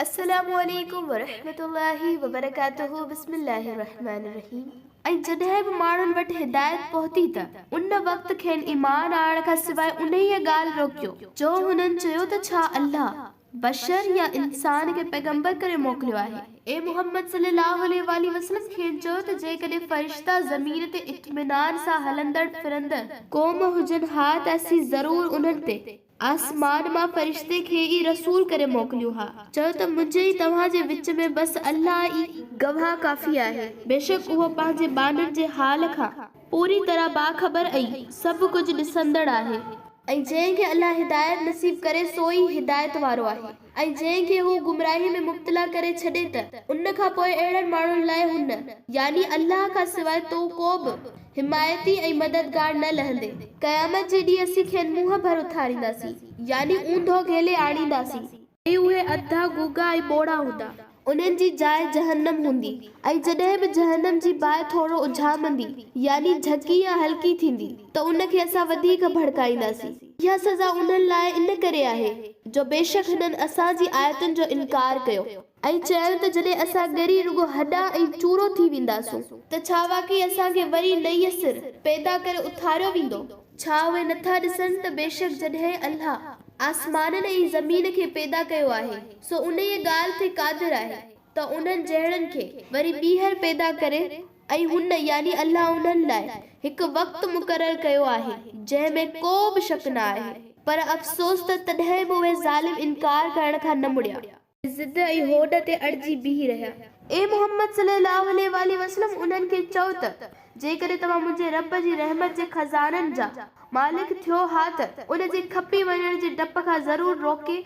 السلام عليڪم ورحمة الله وبرڪاته بسم الله الرحمٰن الرحيم ۽ جڏهن به ماڻهن وٽ هدايت پهتي ته ان وقت کين ايمان آڻڻ کان سواء انهيء ڳالهه روڪيو جو هنن چيو ته ڇا الله بشر يا انسان کي پيغمبر ڪري موڪليو آهي؟ اي محمد صلي الله عليه واٰله وسلم کين چئو ته جيڪڏهن فرشتا زمين تي اطمينان سان هلندڙ ڦرندڙ قوم هجن ها ته اسين ضرور انهن تي آسمان مان فرشتي کي ئي رسول ڪري موڪليون ها. چيو ته منهنجي ۽ توهان جي وچ ۾ بس الله ئي گواهه ڪافي آهي. بيشڪ اهو پنهنجي ٻانهن جي حال کان پوري طرح باخبر ۽ سڀ ڪجهه ڏسندڙ آهي. ۽ جنهن کي الله هدايت نصيب ڪري سو ئي هدايت وارو آهي ۽ جنهن کي هو گمراهي ۾ مبتلا ڪري ڇڏي ته ان کان پوء اهڙن ماڻهن لاء هن، يعني الله، کان سواء تون ڪو به حمايتي ۽ مددگار نه لهندي. قيامت جي ڏينهن اسين کين منهن ڀر اٿارينداسين، يعني اونڌو گهيلي آڻينداسين. ۽ اهي اڌا، گوگا ۽ ٻوڙا هوندا. انهن جي جاء جهنم هوندي، ۽ جڏهن به جهنم جي باهه ٿورو اجهامندي، يعني جهڪي يا هلڪي ٿيندي، ته ان کي اسان وڌيڪ ڀڙڪائينداسين. اها سزا انهن لاء ان ڪري آهي، جو بيشڪ هنن اسان جي آيتن جو انڪار ڪيو. ۽ چيائون ته جڏهن اسان ڳري رڳو هڏا ۽ چورو ٿي وينداسون ته ڇا واقعي اسان کي وري نئين سر پيدا ڪري اٿاريو ويندو؟ ڇا اهي نٿا ڏسن ته بيشڪ جڏهن الله آسمانن ۽ زمين کي پيدا ڪيو آهي سو انهيء ڳالهه تي قادر آهي ته انهن جهڙن کي وري ٻيهر پيدا ڪري ۽ هن، يعني الله، انهن لاء هڪ وقت مقرر ڪيو آهي، جنهن ۾ ڪو به شڪ نه آهي، پر افسوس ته تڏهن به اهي ظالم انڪار ڪرڻ کان نه مڙيا. ضد ۽ هوڏ تي اڙجي بيهي رهيا. اي محمد صلي الله عليه واٰله وسلم! انهن کي چئو ته، جيڪڏهن توهان منهنجي رب جي رحمت جي خزانن جا مالڪ ٿيو ها ته ان جي کپي وڃڻ جي ڊپ کان ضرور روڪي،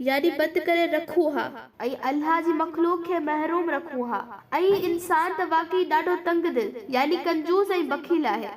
يعني بند ڪري، رکون ها ۽ الله جي مخلوق کي محروم رکون ها ۽ انسان ته واقعي ڏاڍو تنگ دل، يعني ڪنجوس ۽ بخيل آهي.